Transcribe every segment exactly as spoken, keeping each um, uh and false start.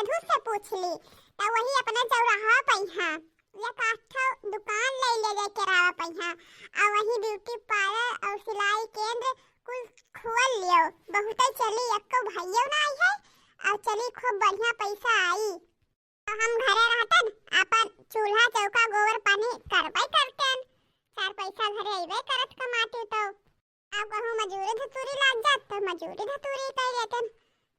मधु से पूछ ली, त वही अपना चौराहा पइहाँ एक आध ठो दुकान ले ले जाए करावा पइहाँ, और वही ब्यूटी पार्लर और सिलाई केंद्र कुल खोल लियो। बहुते चली, एक्को भइयो ना आई है, और चली खूब बढ़िया पैसा आई। तो हम घरे रहतन, अपन चूल्हा चौका गोबर पानी करबे करतन, चार पैसा घरे अइबे करत कमाती तो। अब कहूँ मजूरी धतूरी लाग जात तो मजूरी धतूरी कर लेतन,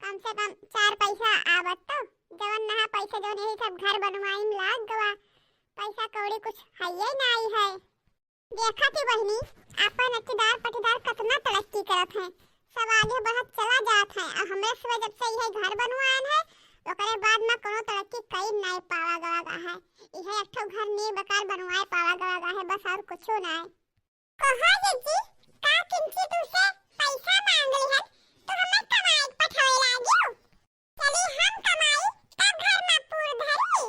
कम से कम चार पैसा आवत तो। जवन नहा पैसा जवन यही सब घर बनवाई में लाग गवा, पैसा कौड़ी कुछ हइये नाई है। देखा थी बहिनी, आपन रिश्तेदार पटीदार कतना तरक्की करत हैं, सब आगे बढ़त चला जात हैं। और हमरे सिवा जब से यह घर बनवायन है, ओकरे बाद में कोनो तरक्की कई नाई पावा गवा गा है। यह एक ठो घर नीक बेकार बनवाए पावा गवा गा है, बस और कुछो नाई। कहा जीजी, का किंची तू से पैसा मांग लिहन, तो हमें कमाई पठावे लागियो? चली हम कमाई, तब घर में पूर धरी।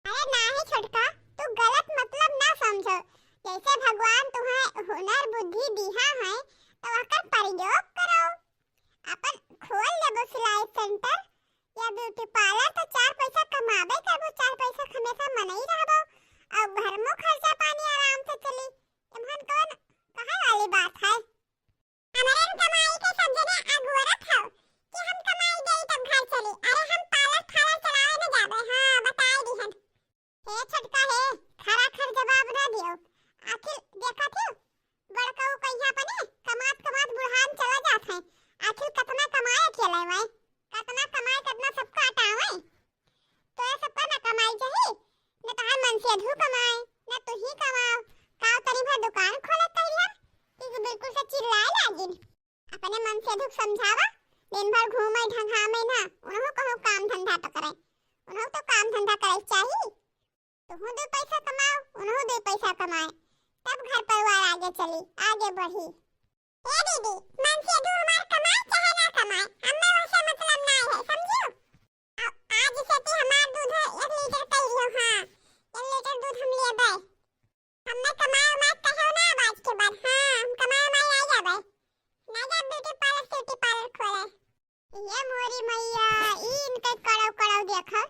अरे नाही छोटका, तू गलत मतलब ना समझो। जैसे भगवान तुम्हें हुनर बुद्धि दिहा है, तो ओकर प्रयोग करो। अपन खोल लेबो सिलाई सेंटर या ब्यूटी पार्लर, तो चार पैसा कमाबे करबो, चार पैसा हमेशा मनई रहबो, और घर में खर्चा पानी आराम से चली। एमहन कौन कहे वाली बात है? हमरे कमाई के सब जने अगोरत हौ कि हम कमाई देई तब घर चली। अरे हम पार्लर फार्लर चलावे न जाबे, हाँ बताए दिहन। हे छोटका हे, खरा खर जवाब ना दियो। आखिर देखत हो, बड़कऊ कहिया अपने कमात कमात बुढ़ान चला जात है। आखिर कतना कमाए अकेले में, कतना कमाए, कतना सबका अटावे। तो ये सबका ना कमाई चाही, न तहार मनसेधू कमाए, न तू ही कमाओ। का तनी भर दुकान खोले तहिया, कि बिल्कुल से चिल्लाए लागिन। अपने मनसेधू के समझावा, दिन भर घूमे ढंगामे ना, उनहु कहूँ काम धंधा तो करे, उनहु तो काम धंधा करे चाही। तुहू दो पैसा कमाओ, उनहु दो पैसा कमाए, तब घर परिवार आगे चली, आगे बढ़ी। ए दीदी, मनसेधू हमार कमाए चाहे ना कमाए, हमें वैसे मतलब ना है, समझियो? आ-, आज से ती हमार दूध एक लीटर कई लियो, हाँ, एक लीटर दूध हम लेबे। हमें कमाए उमाए कहो ना अब आज के बाद, हाँ, हम कमाए उमाए आ जाबे। ना जा ब्यूटी पार्लर, स्यूटी पार्लर खोले। ये मोरी मैया, ई इनके कड़ौ कड़ौ देखो,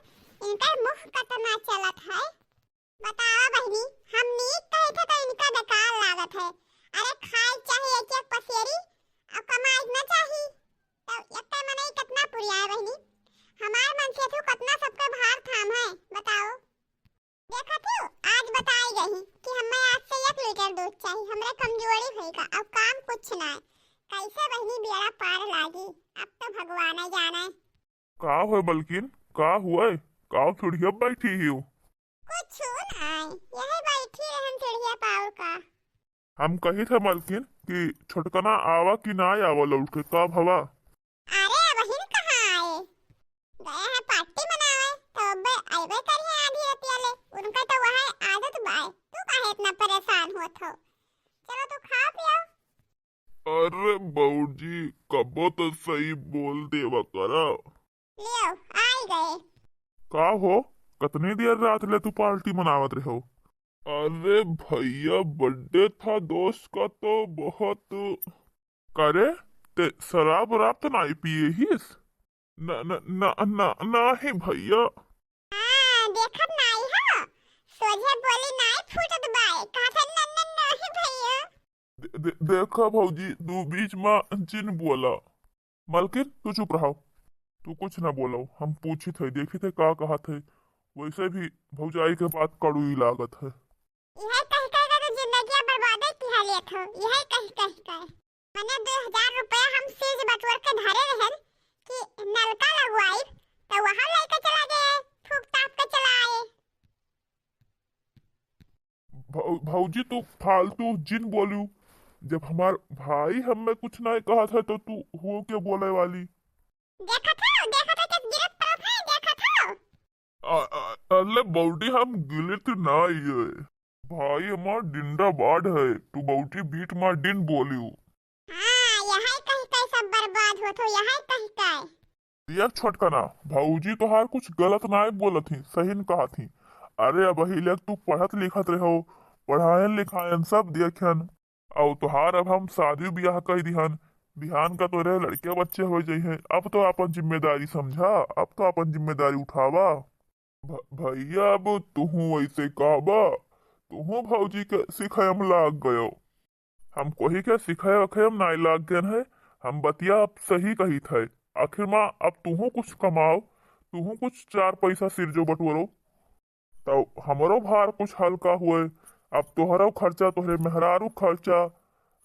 इनके मुँह कतना चलत है। बतावा बहिनी, हम नीक कहे थे तो इनका बेकार लागत है। अरे खाए चाहे एक एक पसेरी और कमाए न चाही, तो एक मनई कितना पुरियाए बहिनी। हमार मनसेधू कतना सबके भार थाम है, बताओ। देखत हो, आज बताई गई कि हमें आज से एक लीटर दूध चाही, हमरे कमजोरी होई का, अब काम कुछ ना है। कैसे बहिनी बेड़ा पार लागी, अब तो भगवान ही जाने। का होय मलकिन, का हुए, का चिड़िया बैठी ही हो? कुछ ना है, यही बैठी रहन चिड़िया पाउर का। हम कही थे मलकिन कि छोटकना आवा कि ना आवा लौट के, का भवा? अरे, अबहिन कहाँ आए? गए हैं पार्टी मनावे, तो अबे अइबे करिहे आधी रतिया ले। उनका तो वह आदत बाय। तू काहे इतना परेशान होत हो? चलो, तू खा पियो। अरे बउजी, कबो तो सही बोल देवा करा। लियो, आई गए। का हो, कतनी देर रात ले तू पार्टी मनावत रहो? अरे भैया, बर्थडे था दोस्त का, तो बहुत। का रे, ते शराब वराब तो नाई पिए हिस? न, न, न, न, नाही भैया। हाँ, देखत नाई हो, सोझे बोली नाई फूटत बाय, कहत है, "न, न, नाही भैया।" दे-, दे-, देखा भौजी, तू बीच में जिन बोला। मलकिन, तू चुप रहो, तू कुछ ना बोलो, हम पूछित है, देखित है का कहत है। वैसे भी भौजाई के बात कड़ुई लागत है। यही कह कह के तो जिंदगिया बर्बादे किहा लेत हो, यही कह कह के। मने दो हजार रुपया हम सीज बटोर के धरे रहन कि नलका लगवाई, तो वहाँ लेके चला गए, फूक ताप के चला आए। भौ-, भौजी, तू फालतू जिन बोलू। जब हमार भाई हमें कुछ नहीं कहत है, तो तू हो के बोले वाली? देखत हो, देखत हो, जब गिरत पड़त है, देखत हो। अ-, अ-, अल्ले बौटी, हम गिलित ना ये। भाई हमार डिंडा बाड है, तू बौटी बीट मार डिन बोलियो। हाँ, यही कही कही सब बर्बाद होत हो, यही कही कही। देख छोटकना, भौजी तोहार कुछ गलत नाय बोलत ही, सही न कहत ही। अरे अबही ले तू पढ़त लिखत रहो, पढ़ायन लिखायन सब देखन, अउ तोहार अब हम शादी बियाह कई दिहन, बिहान का तोरे लड़के बच्चे होइ जइहें। अब तो आपन जिम्मेदारी समझा, अब तो आपन जिम्मेदारी उठावा। भ-, भइया, अब तुहूँ वइसे कहबा, तुहूँ भौजी के सिखाए में लाग गयो। हम कोही के सिखाए वखाए में नाई लाग गएन है, हम बतिया अब सही कहित है। आखिर मा अब तुहूँ कुछ कमाओ, तुहूँ कुछ चार पैसा सिरजो बटोरो, तउ हमरो भार कुछ हल्का होए। अब तोहरो खर्चा, तोहरे मेहरारू खर्चा,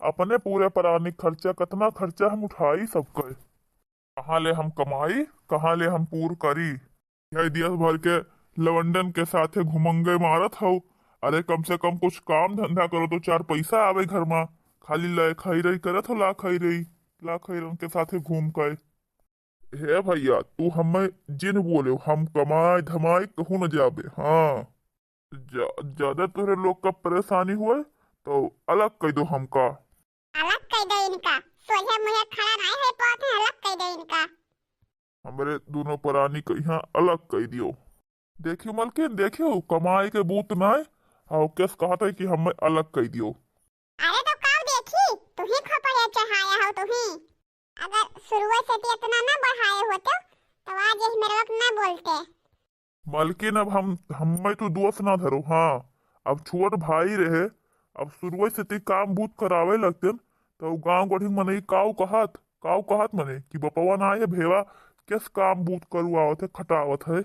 अपने पूरे परानी खर्चा, कतना खर्चा हम उठाई सबके। कहाँ ले हम कमाई, कहाँ ले हम पूर करी? यही दियस भर के लवंडन के साथे घुमंगे मारत हौ। अरे, कम से कम कुछ काम धंधा करो तो चार पैसा आवे घर मा। खाली लय खाई रही करत हो, ला खाई रही, ला खाई रही के साथे घूम के। हे भइया, तू हमें जिन बोले, हम कमाई धमाई कहूँ न जाबे। हाँ, जा-, ज्यादा तोहरे लोग का परेशानी हुए तो अलग कह दो हमका। अलग कह दो इनका, सोझे मुँहे खड़ा नाई है पावत है, अलग कह दो इनका। हमरे दोनों परानी के यहाँ अलग कह दियो। देखियो मलकिन, देखियो, कमाई के बूत नाई, और केस कहत है कि हमें अलग कह दियो। अरे तो काऊ देखी, तुही खोपड़िया चढ़ाया हो तुही। अगर शुरुए से ती इतना ना बढ़ाए होते, तो आज यही मेरे वक्त ना बोलते। मलकिन, अब हम, हम्मे तो दोष ना धरो। हाँ, अब छोट भाई रहे, अब शुरुए से ती काम बूत करावे लगतेन, तो गाँव गढ़ी मनई काऊ कहत, काऊ कहत मने कि बपवा ना आए भेवा, किस काम बूत करुआवत है, खटावत है।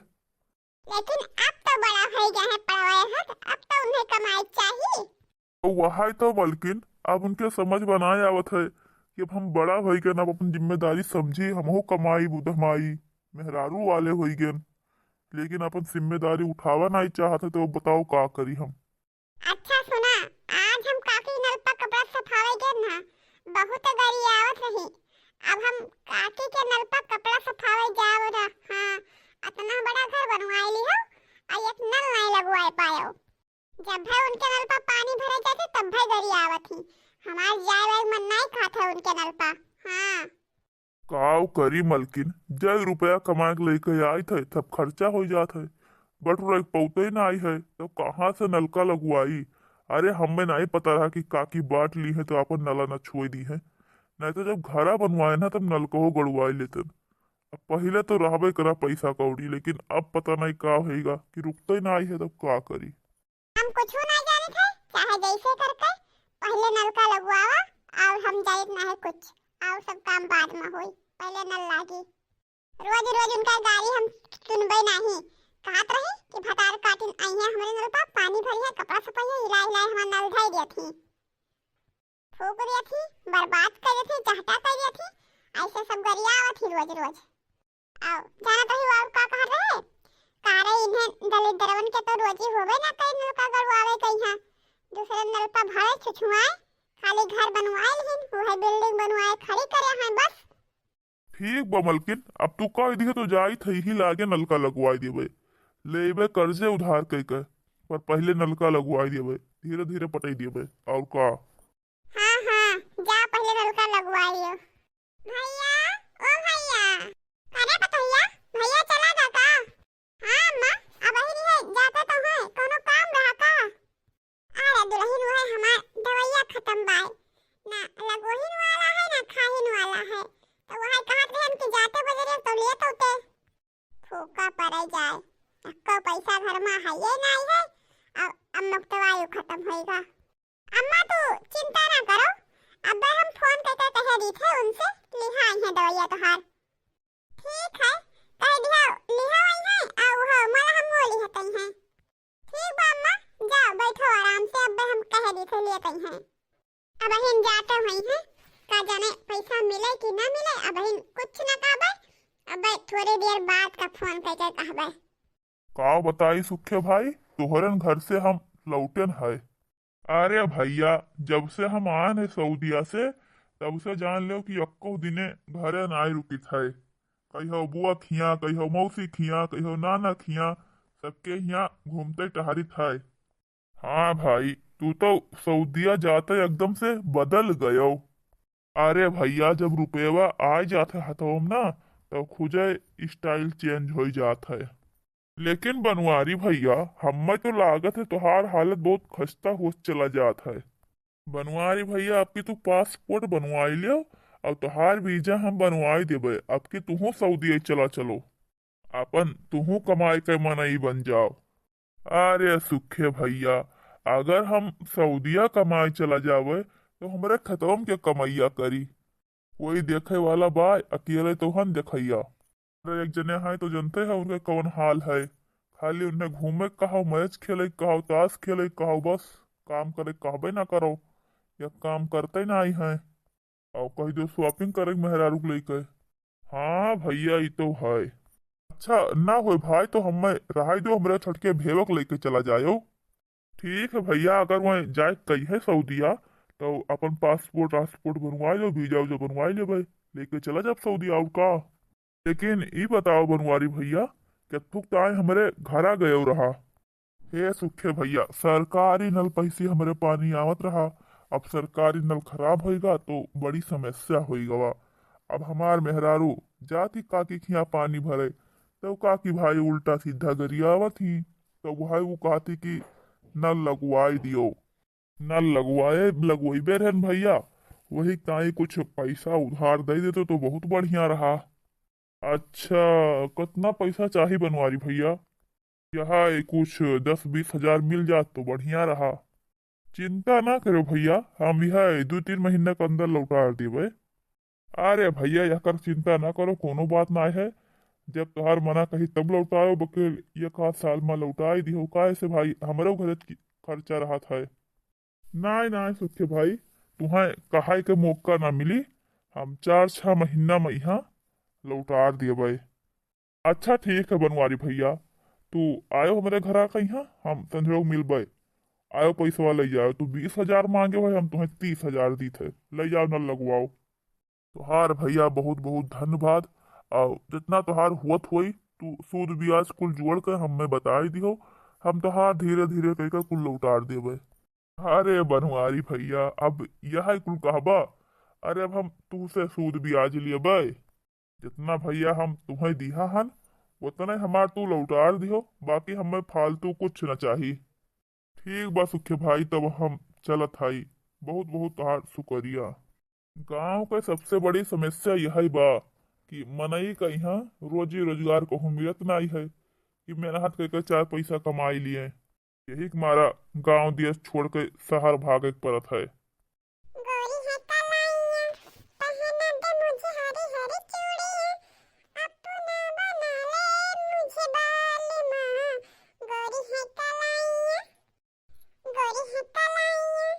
लेकिन अब तो बड़ा होइ गया है, पढ़वाए हत, अब तो उन्हें कमाई चाहिए। तो वही तो मलकिन, अब उनके समझ बनाए आवत है कि अब हम बड़ा होइ गए, अब अपन जिम्मेदारी समझी, हमहू कमाई धमाई, मेहरारू वाले होइ गए, लेकिन अपन जिम्मेदारी उठावा नहीं चाहत है, तो बताओ का करी हम। अच्छा सुना, आज हम काकी नल पर कपड़ा सफावे गए ना, बहुत गरी आवत रही। अब हम काकी के नल पर कपड़ा सफावे जाओ ना। हाँ, इतना बड़ा घर बनवाए ली हो, आ एक नल नहीं लगवाए पायो। जब है उनके नल पर पानी भरे जाते, तब है गरी आवत ही। हमार जाए वाए मन नहीं खात है उनके नल पर। हाँ। काव करी मलकिन, जय रुपया कमाए के लेके आई थे, तब खर्चा हो जात है। बटुरा के पौते ना आई है, तो कहाँ से नलका लगवाई? अरे, हमें नहीं पता रहा कि काकी बांट ली है, तो अपन नला न छुए दी है। नहीं तो जब घरा बनवाए ना, तब नलका हो गड़वाई लेते। अब पहिले तो रहबे करा पैसा कौड़ी, लेकिन अब पता नहीं का होएगा कि रुकते ना आई है, तब का करी। हम कुछू ना जानित है, चाहे जैसे करके पहिले नलका लगवावा, और हम जानित ना है कुछ, और सब काम बाद में होई, पहिले नल लागी। रोज रोज उनका गारी हम सुनबे नाही, कहत रही कि भतार काटिन आई है हमरे नल पर, पानी भरी है, कपड़ा सफाई है, हिला हिला हमार नल धई दिया थी। फूक दिया थी, बर्बाद कर दिया थी, चहटा कर दिया थी, ऐसे सब गरियावत ही रोज रोज। आओ, जानत रही और का कहत रहे? का रे, इन्हें दलिद्रवन के तो रोजी होवे ना कई नलका गड़वावे कई हाँ। दूसरे नल पर भरे छुछुआए, खाली घर बनवाए लिहिन, वह building बनवाए खड़ी करे हैं बस। ठीक बा मलकिन, अब तू कह दिहे तो जाई थई ही लागे नलका लगवाई देबे। लेबे कर्जे उधार कई के, पर पहिले नलका लगवाई देबे, धीरे धीरे पटाई देबे। और का? हाँ, हाँ, जा पहिले नलका लगवाई लियो। भैया, ओ भैया। अरे पतोहिया, भैया चला गा का? हाँ अम्मा, अबही नहीं है, जाते तो हैं, कोनो काम रहा का? अरे दुल्हन, वो है हमार दवाइया खत्म बाय, ना लगोहिन वाला है, ना खाहिन वाला है, तो वह कहत रहन कि जाते बजरिया तो लेत होते। फूका पड़े जाए, अक्को पैसा घर में है ये नहीं है, अब अम्मा के दवाई खत्म होएगा। अम्मा, तू चिंता ना करो, अब्बे हम फोन करके कह दी थे उनसे, लिहा आई है दवाइया तोहार। ठीक है, कह दिया लिहा आई है, और हो, मला हम वो लिहा तई है। ठीक बा अम्मा, जाओ बैठो आराम से, अब्बे हम कह दी थे लिए तई है। अबहिन जाते हुई है, का जाने पैसा मिले कि ना मिले, अबहिन कुछ ना कहबे, अब्बे थोड़ी देर बाद का फोन करके कहबे। का बताई सुखे भाई, तोहरन घर से हम लौटेन है। अरे भैया, जब से हम आन है सऊदिया से, तब से जान लेव कि अक्को दिने घरे नाई रुकित है। कहियो बुआ खिया, कहियो मौसी खिया, कहियो नाना खिया, सबके हिया घूमते टहरित है। हाँ भाई, तू तो सऊदिया जाते एकदम से बदल गयो। अरे भैया, जब रुपयवा आ जात है हथवा में ना, तब खुजे style change हो जात है। लेकिन बनवारी भैया, हमें तो लागत है तोहार हालत बहुत खस्ता होत चला जात है। बनवारी भैया, आपकी तू passport बनवाई लियो, अब तोहार वीजा हम बनवाई देबे, अब की तुहूँ सऊदिया चला चलो, अपन तुहूँ कमाई के मनई बन जाओ। अरे सुखे भैया, अगर हम सऊदिया कमाए चला जावे तो हमरे खेतवा में के कमैया करी? कोई देखे वाला बा? अकेले तो हन देखैया। अरे एक जने हैं तो जनते हैं उनके कौन हाल है, खाली उन्हें घूमे के कहो, मैच खेले के कहो, ताश खेले के कहो, बस काम करे के कहबे ना करो, या काम करते ना आई हैं। और कह दो शॉपिंग करे के मेहरारू के लेके। हाँ भैया, ई तो है। अच्छा ना होए भाई, तो हमें रहाई दो, हमरे छोटके भेवक लेके चला जायो। ठीक है भैया, अगर वहीं जाए के कही है सऊदिया, तो अपन पासपोर्ट वासपोर्ट बनवाई लो, वीजा उजा बनवाई लेबे, लेके चला जाब सऊदिया, और का। लेकिन ई बताओ बनवारी भैया, कि तू ताए हमरे घरा गयो रहा। हे सुखे भैया, सरकारी नल पैसे हमरे पानी आवत रहा, अब सरकारी नल खराब होइगा तो बड़ी समस्या होइगवा। अब हमार मेहरारू जाती काकी खिया पानी भरे, तो काकी भाई उल्टा सीधा गरियावत ही, तो भाई वो कहती कि नल लगवाई दियो। नल लगवाए, लगवइबे रहन भैया, वही ताई कुछ पैसा उधार दे देते तो बहुत बढ़िया रहा। अच्छा, कितना पैसा चाही बनवारी भैया? यह कुछ दस बीस हजार मिल जात तो बढ़िया रहा। चिंता ना करो भैया, हम यह दो तीन महीना के अंदर लौटा देबे। अरे भैया, यकर चिंता ना करो, कोनो बात ना है। जब तोहार मना कही तब लौटायो, बकिर एक आध साल में लौटाई दिहो। काहे से भाई, हमरो घरे की खर्चा रहत है। नाय, नाय सुखे भाई, तुहें कहाई के मौका ना मिली, हम चार छह महीना में यहाँ लौटार देबे। अच्छा ठीक है बनवारी भैया, तू आयो हमरे घरा कहिया, हम संझोग मिलबे। आयो पैसवा ले जाओ, तू बीस हजार मांगे हो, हम तुहें तीस हजार दीत है, ले जाओ नल लगवाओ। तोहार भैया बहुत बहुत धन्यवाद। और जितना तोहार हुअत होई, तू सूद ब्याज कुल जोड़ के हमें बताई दिहो, हम तोहार धीरे धीरे कइके कुल लौटार देबे। अरे बनवारी भैया, अब यह कुल कहबा? अरे अब हम तू से सूद ब्याज लेबे? जितना भैया हम तुहें दिहा हन, उतने हमार तू लौटार दिहो, बाकी हमें फालतू कुछ न चाही। ठीक बा सुखे भाई, तब हम चलत हई। बहुत बहुत तोहार शुक्रिया। गांव के सबसे बड़ी समस्या यही बा कि मनई का यहाँ रोजी रोजगार कहूँ मिलत नाई है कि मेहनत करके चार पैसा कमाई लिए। यही के मारा गांव देश छोड़ के शहर भागे के पड़त है। गोरी है कलाइयाँ, पहना दे मुझे हरी हरी चूड़ियाँ, अपना बना ले मुझे बाली माँ। गोरी है कलाइयाँ, गोरी है कलाइयाँ,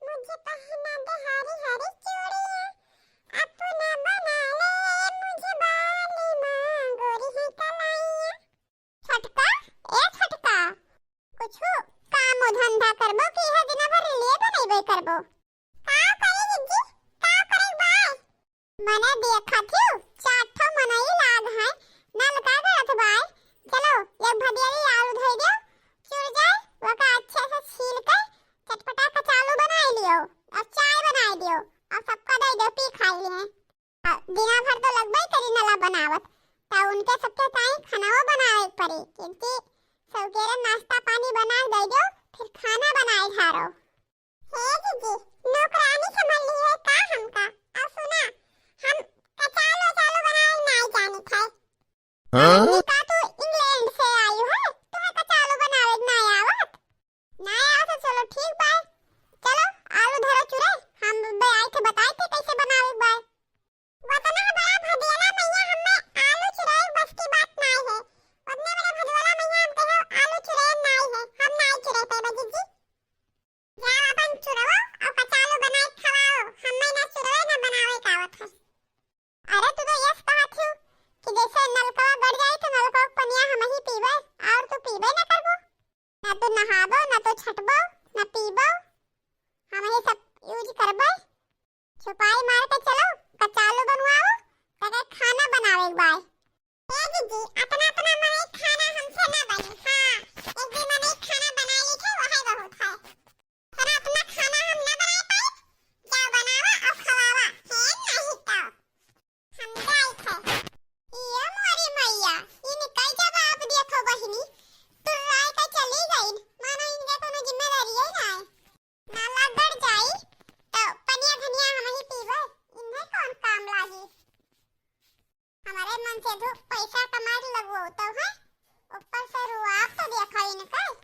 मुझे पहना दे हरी हरी चूड़ियाँ, अपना बना ले मुझे बाली माँ। गोरी है कलाइयाँ। छोटका, ए छोटका, कुछु काम धंधा करबो कि यह दिना भर रीले बनैबे करबो? का करी जिज्जी, का करे बाय? मने देखत हिउ, चार ठो मनई लाग हैं, नल का करत बाय। चलो, एक भदियरी आलू धई दियो, चुर जाए, वका अच्छे से छील के चटपटा कचालू बनाई लियो, और चाय बनाई दियो, और सबका दे दियो, पी खाई लिए। आ, दिना भर तो लगबे करी नला बनावत, त उनके सबके ताई खानाओ बनावे के पड़ी, क्योंकि सबकेरे नाश्ता पानी बना दे दो, फिर खाना बनाए झारो। हे जीजी, नौकरानी समझ ली है का हमका? और सुना, हम कचालू वचालू बनाए नाई जानी थे। हाँ? हमनी का तू इंग्लैंड से आई है, तुम्हें कचालू बनावे नाई आवत? नाई आवत है, चलो ठीक बाय। चलो, आलू धरो चुरे, हम बे आई थे बताए थे कैसे बनावे बाय। वतना बड़ा भदेला मैया हमें आलू चुराए बस की बात नाई है। वतने बड़ा भदवाला मैया हम कहे आलू चुराए नाई है, हम नाई चुराए पाएबा जीजी। जाओ अपन चुराओ और कचालू बनाए खवाओ, हमें ना चुराए ना बनावे का आवत है। अरे तू तो यस कहत हिउ कि जैसे नलकवा गड़ जाए तो हमरे मन से दू पैसा कमाए लगवो तो है, ऊपर से रुआब तो देखो इनकर।